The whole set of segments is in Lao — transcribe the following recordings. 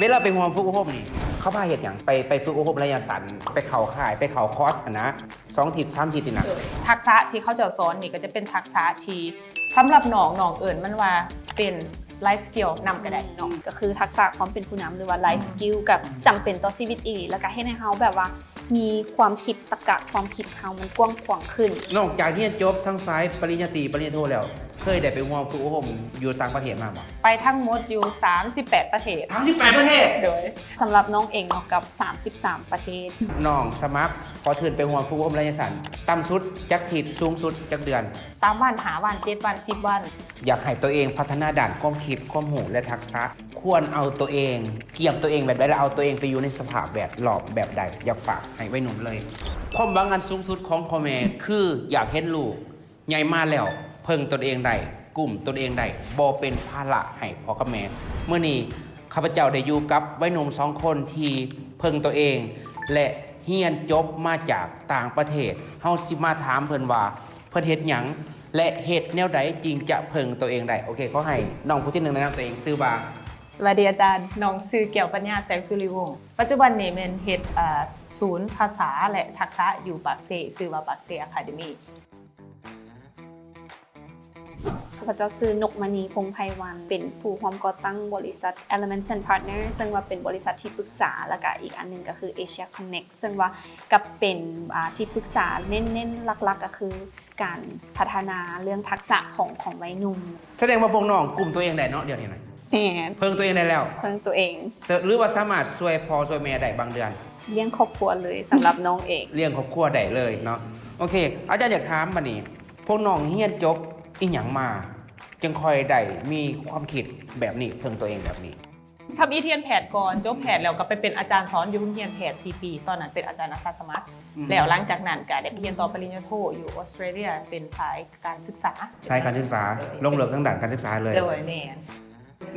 ເວລາໄປຮ່ວມຝຶກອົບຮົມນີ້ ເຂົາພາເຮັດຫຍັງ? ໄປ ໄປຝຶກອົບຮົມໄລຍະສັ້ນ ໄປເຂົ້າຄ້າຍ ໄປເຂົ້າຄອດຫັ້ນນະ ສອງທິດສາມທິດນີ້ນະ. ທັກສະທີ່ເຂົາເຈົ້າສອນນີ້ກໍຈະເປັນທັກສະທີ່ສຳລັບນ້ອງ ນ້ອງເອີ້ນມັນວ່າເປັນ life skill ນຳກໍໄດ້ເນາະ ກໍຄືທັກສະຄວາມເປັນຜູ້ນຳ ຫຼືວ່າ life skill ກໍຈຳເປັນຕໍ່ຊີວິດອີ່ຫຼີ ແລ້ວກໍເຮັດໃຫ້ເຮົາແບບວ່າ ມີຄວາມຄິດ ຕະກະຄວາມຄິດເຮົາມັນກວ້າງຂວາງຂຶ້ນ. ນອກຈາກຮຽນຈົບທັງສາຍປະລິນຍາຕີ ປະລິນຍາໂທແລ້ວ ເຄີຍໄດ້ໄປຮ່ວມຝຶກອົບຮົມຢູ່ຕ່າງປະເທດມາບໍ່? ໄປທັງໝົດຢູ່ສາມສິບແປດປະເທດ. ສາມສິບແປດປະເທດ? ໂດຍ. ສຳລັບນ້ອງເອງເນາະ ກັບສາມສິບສາມປະເທດ. ນ້ອງສະໝັກຂໍທຶນໄປຮ່ວມຝຶກອົບຮົມໄລຍະສັ້ນ ຕ່ຳສຸດຈັກທິດ ສູງສຸດຈັກເດືອນ? ສາມວັນ ຫ້າວັນ ເຈັດວັນ ສິບວັນ. ຢາກໃຫ້ຕົວເອງພັດທະນາດ້ານຄວາມຄິດ ຄວາມຮູ້ ແລະ ທັກສະ ຄວນເອົາຕົວເອງ ກຽມຕົວເອງແບບໃດ ແລະ ເອົາຕົວເອງໄປຢູ່ໃນສະພາບແວດລ້ອມແບບໃດ? ຢາກຝາກໃຫ້ໄວໜຸ່ມເລີຍ. ຄວາມຫວັງອັນສູງສຸດຂອງພໍ່ແມ່ຄືຢາກເຫັນລູກໃຫຍ່ມາແລ້ວເພິ່ງຕົນເອງໄດ້ ກຸ້ມຕົນເອງໄດ້ ບໍ່ເປັນພາລະໃຫ້ພໍ່ກັບແມ່. ມື້ນີ້ຂ້າພະເຈົ້າໄດ້ຢູ່ກັບໄວໜຸ່ມສອງຄົນທີ່ເພິ່ງຕົວເອງ ແລະ ຮຽນຈົບມາຈາກຕ່າງປະເທດ. ເຮົາຊິມາຖາມເພິ່ນວ່າ ເພິ່ນເຮັດຫຍັງ ແລະ ເຮັດແນວໃດຈຶ່ງຈະເພິ່ງຕົວເອງໄດ້? ໂອເຄ ຂໍໃຫ້ນ້ອງຜູ້ທີໜຶ່ງແນະນຳຕົວເອງ ຊື່ວ່າ? ສະຫວັດດີອາຈານ, ນ້ອງຊື່ ແກ້ວປັນຍາ ແສງສຸລິວົງ. ປັດຈຸບັນນີ້ແມ່ນເຮັດ ເອີ່ ສູນພາສາ ແລະ ທັກສະຢູ່ປາກເຊ ຊື່ວ່າ ປາກເຊ Academy. ຂ້າພະເຈົ້າຊື່ ນົກມະນີ ພົງໄພວັນ ເປັນຜູ້ຮ່ວມກໍ່ຕັ້ງບໍລິສັດ Elements and Partners ເຊິ່ງວ່າເປັນບໍລິສັດທີ່ປຶກສາ ແລ້ວກະອີກອັນໜຶ່ງກໍຄື Asia Connect ເຊິ່ງວ່າກໍເປັນ ອ່າ ທີ່ປຶກສາ ເນັ້ນໆ ຫຼັກໆ ກໍຄື ການພັດທະນາເລື່ອງທັກສະຂອງ ຂອງໄວໜຸ່ມ. ສະແດງວ່າພວກນ້ອງກຸ້ມຕົວເອງໄດ້ເນາະ ດຽວນີ້ນະ? ແມ່ນ. ເພິ່ງຕົວເອງໄດ້ແລ້ວ? ເພິ່ງຕົວເອງ. ຫຼືວ່າສາມາດຊ່ວຍພໍ່ຊ່ວຍແມ່ໄດ້ບາງເດືອນ? ລ້ຽງຄອບຄົວເລີຍ ສຳລັບນ້ອງເອງ. ລ້ຽງຄອບຄົວໄດ້ເລີຍເນາະ. ໂອເຄ ອາຈານຢາກຖາມບາດນີ້ ພວກນ້ອງຮຽນຈົບອີ່ຫຍັງມາ ຈຶ່ງຄ່ອຍໄດ້ມີຄວາມຄິດແບບນີ້ ເພິ່ງຕົວເອງແບບນີ້? ທຳອິດຮຽນແພດກ່ອນ, ຈົບແພດແລ້ວກໍໄປເປັນອາຈານສອນຢູ່ໂຮງຮຽນແພດສີ່ປີ, ຕອນນັ້ນເປັນອາຈານອາສາສະໝັກ. ອືມ. ແລ້ວຫຼັງຈາກນັ້ນກໍໄດ້ໄປຮຽນຕໍ່ປະລິນຍາໂທຢູ່ອອສເຕຣເລຍ ເປັນສາຍການສຶກສາ. ສາຍການສຶກສາ, ໂດຍ. ລົງເລິກທາງດ້ານການສຶກສາເລີຍ. ໂດຍ, ແມ່ນ.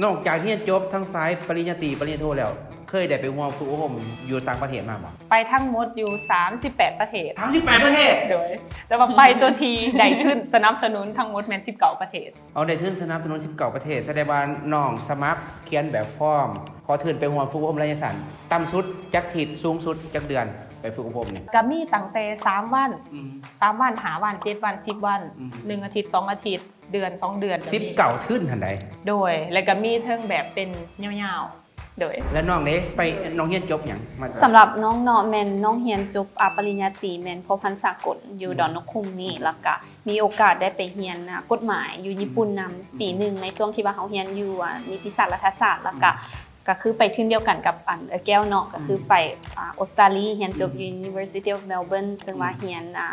ນອກຈາກຮຽນຈົບທັງສາຍປະລິນຍາຕີ ປະລິນຍາໂທແລ້ວ, ເຄີຍໄດ້ໄປຮ່ວມຝຶກອົບຮົມຢູ່ຕ່າງປະເທດມາບໍ່? ໄປທັງໝົດຢູ່ສາມສິບແປດປະເທດ. ສາມສິບແປດປະເທດ? ໂດຍ. ແຕ່ວ່າໄປຕົວທີ່ໄດ້ທຶນສະໜັບສະໜູນທັງໝົດແມ່ນສິບເກົ້າປະເທດ. ເອົາ ໄດ້ທຶນສະໜັບສະໜູນສິບເກົ້າປະເທດ, ສະແດງວ່ານ້ອງສະໝັກຂຽນແບບຟອມ ຂໍທຶນໄປຮ່ວມຝຶກອົບຮົມໄລຍະສັ້ນ ຕ່ຳສຸດຈັກທິດ ສູງສຸດຈັກເດືອນ ໄປຝຶກອົບຮົມນີ້? ກະມີຕັ້ງແຕ່ສາມວັນ ອືມ ສາມວັນ ຫ້າວັນ ເຈັດວັນ ສິບວັນ ອືມ ໜຶ່ງອາທິດ ສອງອາທິດ ເດືອນ ສອງເດືອນ ກະມີ ສິບເກົ້າທຶນຫັ້ນໃດ໋. ໂດຍ ແລ້ວກະມີເທິງແບບເປັນຍາວໆ. ໂດຍ. ແລ້ວນ້ອງເດ້ ໄປ ນ້ອງຮຽນຈົບຫຍັງມາ? ສຳລັບນ້ອງເນາະ ແມ່ນນ້ອງຮຽນຈົບ ອາ ປະລິນຍາຕີ ແມ່ນພົວພັນສາກົນ ຢູ່ ອືມ ດອນນົກຂຸມນີ້ ແລ້ວກະມີໂອກາດໄດ້ໄປຮຽນ ອາ ກົດໝາຍຢູ່ຍີ່ປຸ່ນນຳ ອືມ ປີໜຶ່ງ ໃນຊ່ວງທີ່ວ່າເຮົາຮຽນຢູ່ ອາ ນິຕິສາດລັດຖະສາດ ແລ້ວກະ ອືມ ກະຄືໄປທຶນດຽວກັນກັບ ອັນ ເອື້ອຍແກ້ວເນາະ ກະຄື ອືມ ໄປ ອາ ອົດສະຕາລີ ຮຽນຈົບ ອືມ ຢູ່ University of Melbourne ເຊິ່ງວ່າ ອືມ ຮຽນ ອາ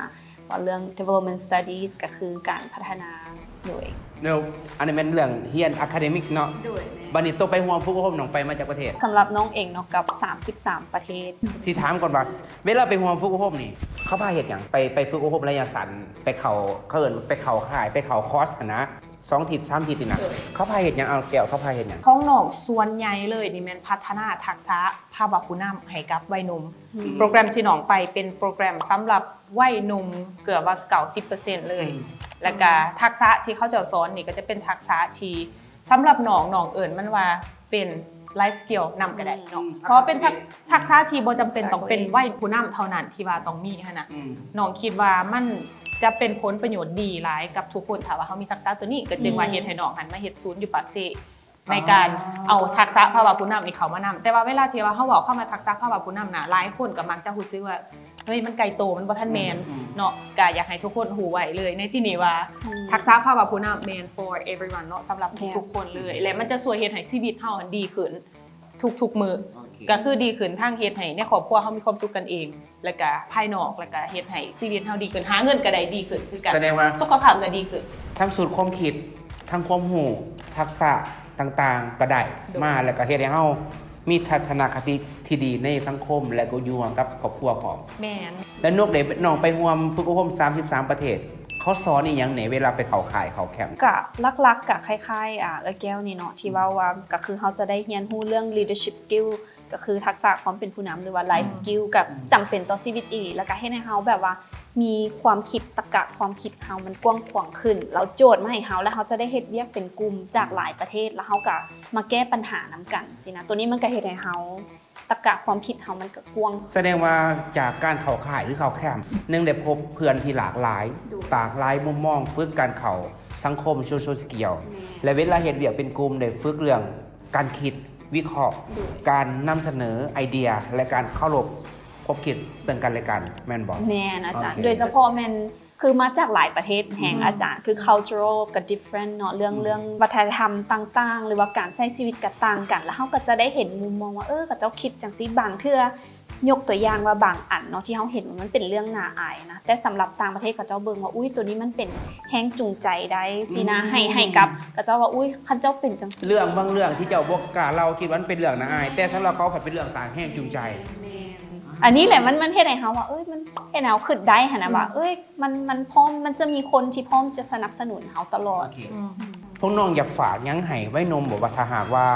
ເວົ້າເລື່ອງ development studies ກໍຄືການພັດທະນາ. ໂດຍ. ແລ້ວອັນນີ້ແມ່ນເລື່ອງຮຽນ academic ເນາະ? ໂດຍ, ແມ່ນ. ບັດນີ້ໂຕໄປຮ່ວມຝຶກອົບຮົມ ນ້ອງໄປມາຈັກປະເທດ? ສຳລັບນ້ອງເອງເນາະ ກັບສາມສິບສາມປະເທດ. ຊິຖາມກ່ອນວ່າ ເວລາໄປຮ່ວມຝຶກອົບຮົມນີ້ ເຂົາພາເຮັດຫຍັງ? ໄປ ໄປຝຶກອົບຮົມໄລຍະສັ້ນ ໄປເຂົ້າ ເຂົາເອີ້ນໄປເຂົ້າຄ້າຍ ໄປເຂົ້າຄອສຫັ້ນນະ ສອງທິດສາມທິດນີ້ນະ. ໂດຍ. ເຂົາພາເຮັດຫຍັງ? ເອົາແກ້ວ ເຂົາພາເຮັດຫຍັງ? ຂອງນ້ອງສ່ວນໃຫຍ່ເລີຍນີ້ແມ່ນພັດທະນາທັກສະພາວະຜູ້ນຳໃຫ້ກັບໄວໜຸ່ມ. ອືມ. ໂປຣແກຣມທີ່ນ້ອງໄປເປັນໂປຣແກຣມສຳລັບໄວໜຸ່ມເກືອບວ່າເກົ້າສິບເປີເຊັນເລີຍ. ອືມ. ແລ້ວກະທັກສະທີ່ເຂົາເຈົ້າສອນນີ້ກໍຈະເປັນທັກສະທີ່ສຳລັບນ້ອງ ນ້ອງເອີ້ນມັນວ່າເປັນ life skill ນຳກໍໄດ້ເນາະ. ອືມ. ເພາະວ່າເປັນທັກ ທັກສະທີ່ບໍ່ຈຳເປັນຕ້ອງເປັນໄວຜູ້ນຳເທົ່ານັ້ນທີ່ວ່າຕ້ອງມີຫັ້ນນະ. ອືມ. ນ້ອງຄິດວ່າມັນຈະເປັນຜົນປະໂຫຍດດີຫຼາຍກັບທຸກຄົນ ຖ້າວ່າເຮົາມີທັກສະໂຕນີ້ ກໍຈຶ່ງວ່າ ອືມ ເຮັດໃຫ້ນ້ອງຫັ້ນມາເຮັດສູນຢູ່ປາກເຊ ໃນການ ອໍ ເອົາທັກສະພາວະຜູ້ນຳນີ້ເຂົ້າມານຳ. ແຕ່ວ່າເວລາທີ່ວ່າເຮົາເວົ້າຄຳວ່າທັກສະພາວະຜູ້ນຳນະ ຫຼາຍຄົນກໍມັກຈະຮູ້ສຶກວ່າ ເຮີ້ຍ ມັນໄກໂຕ ມັນບໍ່ທັນແມ່ນ ອືມ ເນາະ. ກະຢາກໃຫ້ທຸກຄົນຮູ້ໄວ້ເລີຍໃນທີ່ນີ້ວ່າ ອືມ ທັກສະພາວະຜູ້ນຳແມ່ນ for everyone ເນາະ ສຳລັບທຸກໆຄົນເລີຍ ແລະ ມັນຈະຊ່ວຍເຮັດໃຫ້ຊີວິດເຮົາຫັ້ນດີຂຶ້ນທຸກໆມື້. ໂອເຄ. ກະຄືດີຂຶ້ນທັງເຮັດໃຫ້ໃນຄອບຄົວເຮົາມີຄວາມສຸກກັນເອງ ແລ້ວກະພາຍນອກ ແລ້ວກະເຮັດໃຫ້ຊີວິດເຮົາດີຂຶ້ນ ຫາເງິນກະໄດ້ດີຂຶ້ນຄືກັນ. ສະແດງວ່າສຸຂະພາບກະດີຂຶ້ນ ທັງສູດຄວາມຄິດ ທັງຄວາມຮູ້ ທັກສະຕ່າງໆກະໄດ້ ໂດຍ ມາ ແລ້ວກະເຮັດໃຫ້ເຮົາມີທັດສະນະຄະຕິທີ່ດີໃນສັງຄົມ ແລະ ກໍຢູ່ຮ່ວມກັບຄອບຄົວພ້ອມ. ແມ່ນ. ແລ້ວນົກເດ້ ນ້ອງໄປຮ່ວມຝຶກອົບຮົມສາມສິບສາມປະເທດ ເຂົາສອນອີ່ຫຍັງແດ່ ເວລາໄປເຂົ້າຄ້າຍເຂົ້າແຄມ? ກະຫຼັກໆກະຄ້າຍໆ ອາ ເອື້ອຍແກ້ວນີ້ເນາະ ທີ່ເວົ້າວ່າ ກະຄືເຮົາຈະໄດ້ຮຽນຮູ້ເລື່ອງ leadership skill ກໍຄືທັກສະຄວາມເປັນຜູ້ນຳ ຫຼືວ່າ life skill ກໍຈຳເປັນຕໍ່ຊີວິດອີ່ຫຼີ ແລ້ວກໍເຮັດໃຫ້ເຮົາແບບວ່າ ມີຄວາມຄິດ ຕະກະຄວາມຄິດເຮົາມັນກວ້າງຂວາງຂຶ້ນ ແລ້ວໂຈດມາໃຫ້ເຮົາ ແລ້ວເຮົາຈະໄດ້ເຮັດວຽກເປັນກຸ່ມຈາກຫຼາຍປະເທດ ແລ້ວເຮົາກໍມາແກ້ບັນຫານຳກັນຊີ້ນະ. ໂຕນີ້ມັນກໍເຮັດໃຫ້ເຮົາ ຕະກະຄວາມຄິດເຮົາມັນກໍກວ້າງ. ສະແດງວ່າຈາກການເຂົ້າຄ້າຍ ຫຼື ເຂົ້າແຄ້ມ ໜຶ່ງໄດ້ພົບເພື່ອນທີ່ຫຼາກຫຼາຍ ໂດຍ ຫຼາກຫຼາຍມຸມມອງ ຝຶກການເຂົ້າສັງຄົມ social skill ແມ່ນ ແລະ ເວລາເຮັດວຽກເປັນກຸ່ມ ໄດ້ຝຶກເລື່ອງການຄິດ ວິເຄາະ ໂດຍ ການນຳສະເໜີໄອເດຍ ແລະ ການເຄົາລົບຄວາມຄິດເຊິ່ງກັນແລະກັນ ແມ່ນບໍ່? ແມ່ນອາຈານ ໂອເຄ ໂດຍສະເພາະແມ່ນ ຄືມາຈາກຫຼາຍປະເທດແຮງ ອືມ ອາຈານ ຄື cultural ກໍ different ເນາະ ເລື່ອງ ອືມ ເລື່ອງວັດທະນະທຳຕ່າງໆ ຫຼືວ່າການໃຊ້ຊີວິດກໍຕ່າງກັນ ແລ້ວເຮົາກໍຈະໄດ້ເຫັນມຸມມອງວ່າ ເອີ ເຂົາເຈົ້າຄິດຈັ່ງຊີ້. ບາງເທື່ອ ຍົກຕົວຢ່າງວ່າບາງອັນເນາະ ທີ່ເຮົາເຫັນວ່າມັນເປັນເລື່ອງໜ້າອາຍນະ ແຕ່ສຳລັບຕ່າງປະເທດເຂົາເຈົ້າເບິ່ງວ່າ ອຸ້ຍ ໂຕນີ້ມັນເປັນແຮງຈູງໃຈໄດ້ຊີ້ນະ ອືມ ໃຫ້ ໃຫ້ກັບເຂົາເຈົ້າວ່າ ອຸ້ຍ ຄັນເຈົ້າເປັນຈັ່ງຊີ້ ເລື່ອງບາງເລື່ອງທີ່ເຈົ້າບໍ່ກ້າເລົ່າ ຄິດວ່າມັນເປັນເລື່ອງໜ້າອາຍ ແຕ່ສຳລັບເຂົາພັດເປັນເລື່ອງສ້າງແຮງຈູງໃຈ. ແມ່ນ ອັນນີ້ແຫຼະ ມັນ ມັນເຮັດໃຫ້ເຮົາວ່າ ເອີຍ ມັນເຮັດໃຫ້ເຮົາຄິດໄດ້ຫັ້ນນະ ອືມ ວ່າ ເອີຍ ມັນ ມັນພ້ອມ ມັນຈະມີຄົນທີ່ພ້ອມຈະສະໜັບສະໜູນເຮົາຕະຫຼອດ. ໂອເຄ ອືມ ພວກນ້ອງຢາກຝາກຫຍັງໃຫ້ໄວໜຸ່ມບໍ່ ວ່າຖ້າຫາກວ່າ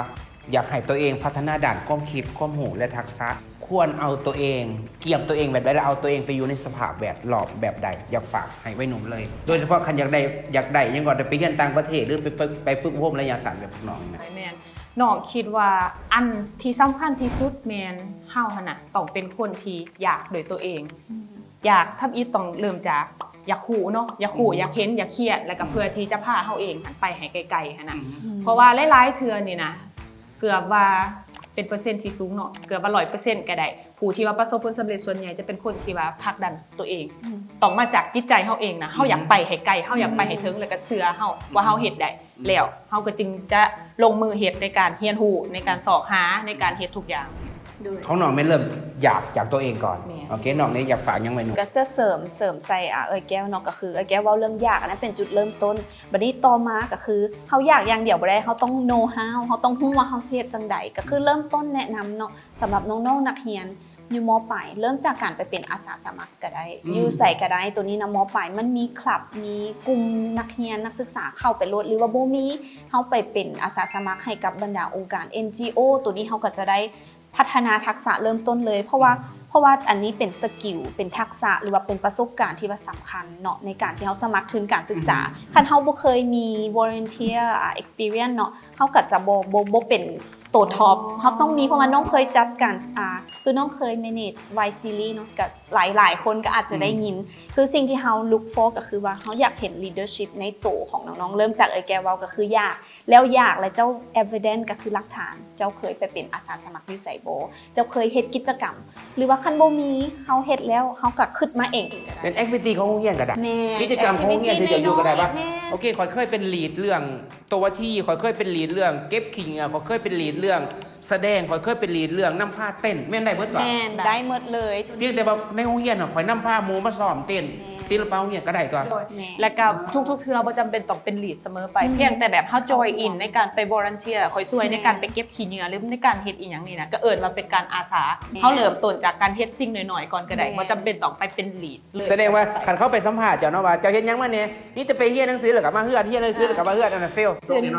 ຢາກໃຫ້ຕົວເອງພັດທະນາດ້ານຄວາມຄິດ ຄວາມຮູ້ ແລະ ທັກສະ ຄວນເອົາຕົວເອງ ກຽມຕົວເອງແບບໃດ ແລະ ເອົາຕົວເອງໄປຢູ່ໃນສະພາບແວດລ້ອມແບບໃດ? ຢາກຝາກໃຫ້ໄວໜຸ່ມເລີຍ ໂດຍສະເພາະຄັນຢາກໄດ້ ຢາກໄດ້ຫຍັງກໍໄດ້ໄປຮຽນຕ່າງປະເທດ ຫຼື ໄປ ໄປຝຶກອົບຮົມໄລຍະສັ້ນແບບພວກນ້ອງນີ້ນະ. ແມ່ນ ນ້ອງຄິດວ່າອັນທີ່ສຳຄັນທີ່ສຸດແມ່ນເຮົາຫັ້ນນະ ຕ້ອງເປັນຄົນທີ່ຢາກໂດຍຕົວເອງ ອືມ ຢາກ ທຳອິດຕ້ອງເລີ່ມຈາກຢາກຮູ້ເນາະ ຢາກຮູ້ ອືມ ຢາກເຫັນ ຢາກຮຽນ ແລ້ວກໍ ອືມ ເພື່ອທີ່ຈະພາເຮົາເອງຫັ້ນໄປໃຫ້ໄກໆຫັ້ນນະ. ອືມ ເພາະວ່າຫຼາຍໆເທື່ອນີ້ນະ ເກືອບວ່າເປັນເປີເຊັນທີ່ສູງເນາະ ເກືອບວ່າຮ້ອຍເປີເຊັນກໍໄດ້ ຜູ້ທີ່ວ່າປະສົບຜົນສຳເລັດສ່ວນໃຫຍ່ຈະເປັນຄົນທີ່ວ່າຜັກດັນຕົວເອງ ອືມ ຕ້ອງມາຈາກຈິດໃຈເຮົາເອງນະ ເຮົາຢາກໄປໃຫ້ໄກ ເຮົາຢາກໄປໃຫ້ເຖິງ ອືມ ແລ້ວກໍເຊື່ອເຮົາວ່າເຮົາເຮັດໄດ້ ອືມ ແລ້ວ ເຮົາກໍຈຶ່ງຈະລົງມືເຮັດໃນການຮຽນຮູ້ ໃນການຊອກຫາ ໃນການເຮັດທຸກຢ່າງ. ໂດຍ ຂອງນ້ອງແມ່ນເລີ່ມຢາກຈາກຕົວເອງກ່ອນ. ແມ່ນ ໂອເຄ ນ້ອງນີ້ຢາກຝາກຫຍັງໄວ້ໜູ? ກໍຈະເສີມ ເສີມໃສ່ ອາ ເອື້ອຍແກ້ວເນາະ ກໍຄືເອື້ອຍແກ້ວເວົ້າເລື່ອງຢາກ ອັນນັ້ນເປັນຈຸດເລີ່ມຕົ້ນ. ບັດນີ້ຕໍ່ມາກໍຄືເຮົາຢາກຢ່າງດຽວບໍ່ໄດ້ ເຮົາຕ້ອງ know how ເຮົາຕ້ອງຮູ້ວ່າເຮົາຊິເຮັດຈັ່ງໃດ. ກໍຄືເລີ່ມຕົ້ນແນະນຳເນາະ ສຳລັບນ້ອງໆນັກຮຽນ ຢູ່ ມ.ປາຍ ເລີ່ມຈາກການໄປເປັນອາສາສະໝັກກໍໄດ້ ອືມ ຢູ່ໃສກໍໄດ້. ໂຕນີ້ນະ ມ.ປາຍ ມັນມີຄລັບ ມີກຸ່ມນັກຮຽນ ນັກສຶກສາ ເຂົ້າໄປໂລດ ຫຼືວ່າບໍ່ມີ ເຮົາໄປເປັນອາສາສະໝັກໃຫ້ກັບບັນດາອົງການ ເອັນຈີໂອ ໂຕນີ້ເຮົາກໍຈະໄດ້ພັດທະນາທັກສະເລີ່ມຕົ້ນເລີຍ ເພາະວ່າ ອືມ ເພາະວ່າອັນນີ້ເປັນສະກິວ ເປັນທັກສະ ຫຼືວ່າເປັນປະສົບການທີ່ວ່າສຳຄັນເນາະ ໃນການທີ່ເຮົາສະໝັກທຶນການສຶກສາ. ອືມ ຄັນເຮົາບໍ່ເຄີຍມີ volunteer ອາ experience ເນາະ ເຮົາກໍຈະບໍ່ ບໍ່ ບໍ່ເປັນ ໂຕທັອບ ເຮົາຕ້ອງມີ ເພາະວ່ານ້ອງເຄີຍຈັດການ ອ່າ ຄືນ້ອງເຄີຍ manage Y Series ເນາະ ກໍຫຼາຍໆຄົນກໍອາດຈະໄດ້ຍິນ ອືມ ຄືສິ່ງທີ່ເຮົາ look for ກໍຄືວ່າເຮົາຢາກເຫັນ leadership ໃນໂຕຂອງນ້ອງໆ ເລີ່ມຈາກເອື້ອຍແກ້ວເວົ້າ ກໍຄືຢາກ ແລ້ວຢາກ ແລ້ວເຈົ້າ evidence ກໍຄືຫຼັກຖານ ເຈົ້າເຄີຍໄປເປັນອາສາສະໝັກຢູ່ໃສບໍ່? ເຈົ້າເຄີຍເຮັດກິດຈະກຳ ຫຼືວ່າຄັນບໍ່ມີ ເຮົາເຮັດແລ້ວ ເຮົາກໍຄິດມາເອງ. ເປັນ activity ຂອງໂຮງຮຽນກໍໄດ້ ແມ່ນ ກິດຈະກຳຂອງໂຮງຮຽນທີ່ເຈົ້າຢູ່ກໍໄດ້ວ່າ ແມ່ນ ໂອເຄ ຂ້ອຍເຄີຍເປັນ lead ເລື່ອງ ໂຕວາທີ ຂ້ອຍເຄີຍເປັນ lead ເລື່ອງເກັບຂີ້ເຫຍື້ອ ຂ້ອຍເຄີຍເປັນ lead ເລື່ອງສະແດງ ຂ້ອຍເຄີຍເປັນ lead ເລື່ອງນຳພາເຕັ້ນ ແມ່ນໄດ້ເບິດບໍ່? ແມ່ນ ໄດ້ໝົດເລີຍ. ພຽງແຕ່ວ່າໃນໂຮງຮຽນ ຂ້ອຍນຳພາໝູ່ມາຊ້ອມເຕັ້ນ ແມ່ນ ສິລະປະໂຮງຮຽນກໍໄດ້ຕົວະ. ແມ່ນ ແລ້ວກໍທຸກໆເທື່ອບໍ່ຈຳເປັນຕ້ອງເປັນ lead ສະເໝີໄປ ອືມ ພຽງແຕ່ແບບເຮົາ join in ໃນການໄປ volunteer ຂ້ອຍຊ່ວຍໃນການໄປເກັບຂີ້ເຫຍື້ອ ຫຼືໃນການເຮັດອີ່ຫຍັງນີ້ນະ ກໍເອີ້ນວ່າເປັນການອາສາ. ແມ່ນ ເຮົາເລີ່ມຕົ້ນຈາກການເຮັດສິ່ງນ້ອຍໆກ່ອນກໍໄດ້ ແມ່ນ ບໍ່ຈຳເປັນຕ້ອງໄປເປັນ lead ສະແດງວ່າຄັນເຂົາໄປສຳພາດເຈົ້າເນາະວ່າ ເຈົ້າເຮັດຫຍັງມາແດ່? ມີແຕ່ໄປຮຽນໜັງສືແລ້ວກໍມາເຮືອນ ຮຽນໜັງສືແລ້ວກໍມາເຮືອນ ອັນນັ້ນ fail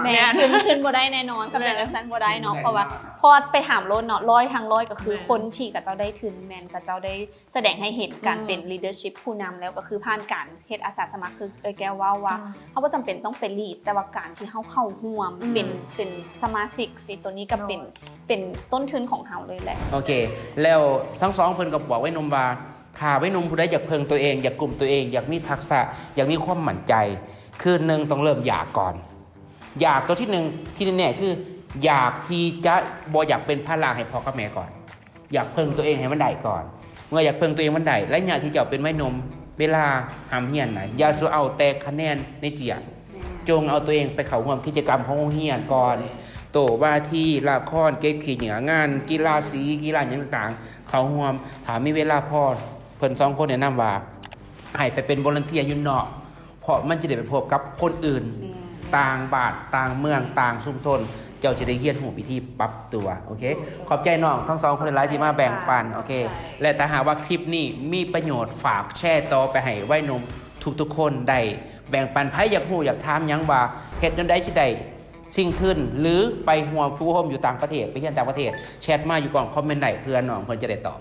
ແນ່ນອນ ທຶນ ທຶນບໍ່ໄດ້ແນ່ນອນ ຄັນເປັນຈັ່ງຊັ້ນບໍ່ໄດ້ເນາະ ເພາະວ່າ ເພາະວ່າໄປຖາມໂລດເນາະ ຮ້ອຍທັງຮ້ອຍກໍຄື ແມ່ນ ຄົນທີ່ເຂົາເຈົ້າໄດ້ທຶນ ແມ່ນເຂົາເຈົ້າໄດ້ສະແດງໃຫ້ເຫັນການເປັນ leadership ຜູ້ນຳ ແລ້ວກໍຄືຜ່ານການເຮັດອາສາສະໝັກ ຄືເອື້ອຍແກ້ວເວົ້າວ່າ ເຮົາບໍ່ຈຳເປັນຕ້ອງໄປ lead ແຕ່ວ່າການທີ່ເຮົາເຂົ້າຮ່ວມ ເປັນ ເປັນສະມາຊິກຊີ້ ໂຕນີ້ກໍເປັນ ເປັນຕົ້ນທຶນຂອງເຮົາເລີຍແຫຼະ. ໂອເຄ ແລ້ວທັງສອງເພິ່ນກໍບອກໄວໜຸ່ມວ່າ ຖ້າໄວໜຸ່ມຜູ້ໃດຢາກເພິ່ງຕົວເອງ ຢາກກຸ້ມຕົວເອງ ຢາກມີທັກສະ ຢາກມີຄວາມໝັ້ນໃຈ ຄືໜຶ່ງ ຕ້ອງເລີ່ມຢາກກ່ອນ. ຢາກຕົວທີໜຶ່ງ ທີ່ແນ່ໆ ຄືຢາກທີ່ຈະບໍ່ຢາກເປັນພາລະໃຫ້ພໍ່ກັບແມ່ກ່ອນ ຢາກເພິ່ງຕົວເອງໃຫ້ມັນໄດ້ກ່ອນ. ເມື່ອຢາກເພິ່ງຕົວເອງມັນໄດ້ ໄລຍະທີ່ເຈົ້າເປັນໄວໜຸ່ມ ເວລາຮ່ຳຮຽນນະ ຢ່າສູ່ເອົາແຕ່ຄະແນນໃນເຈ້ຍ ແມ່ນ ຈົ່ງເອົາຕົວເອງໄປເຂົ້າຮ່ວມກິດຈະກຳຂອງໂຮງຮຽນກ່ອນ ໂຕວາທີ ລະຄອນ ເກັບຂີ້ເຫຍື້ອ ງານກິລາສີ ກິລາຫຍັງຕ່າງໆ ເຂົ້າຮ່ວມ. ຖ້າມີເວລາພໍ ເພິ່ນສອງຄົນແນະນຳວ່າ ໃຫ້ໄປເປັນ volunteer ຢູ່ນອກ ເພາະມັນຈະໄດ້ໄປພົບກັບຄົນອື່ນ ແມ່ນ ຕ່າງບ້ານ ຕ່າງເມືອງ ຕ່າງຊຸມຊົນ ເຈົ້າຈະໄດ້ຮຽນຮູ້ວິທີປັບຕົວ. ໂອເຄ ໂດຍ ຂອບໃຈນ້ອງທັງສອງຄົນຫຼາຍໆທີ່ມາແບ່ງປັນ. ໂອເຄ ແລະ ຖ້າຫາກວ່າຄລິບນີ້ມີປະໂຫຍດ ຝາກແຊຕໍ່ໄປໃຫ້ໄວໜຸ່ມທຸກໆຄົນໄດ້ແບ່ງປັນ. ໃຜຢາກຮູ້ຢາກຖາມຫຍັງວ່າເຮັດແນວໃດຊິໄດ້ສິ່ງທຶນ ຫຼື ໄປຮ່ວມຝຶກອົບຮົມຢູ່ຕ່າງປະເທດ ໄປຮຽນຕ່າງປະເທດ ແຊັດມາຢູ່ກ່ອງຄອມເມັນໄດ້ ເພື່ອນ້ອງເພິ່ນຈະໄດ້ຕອບ.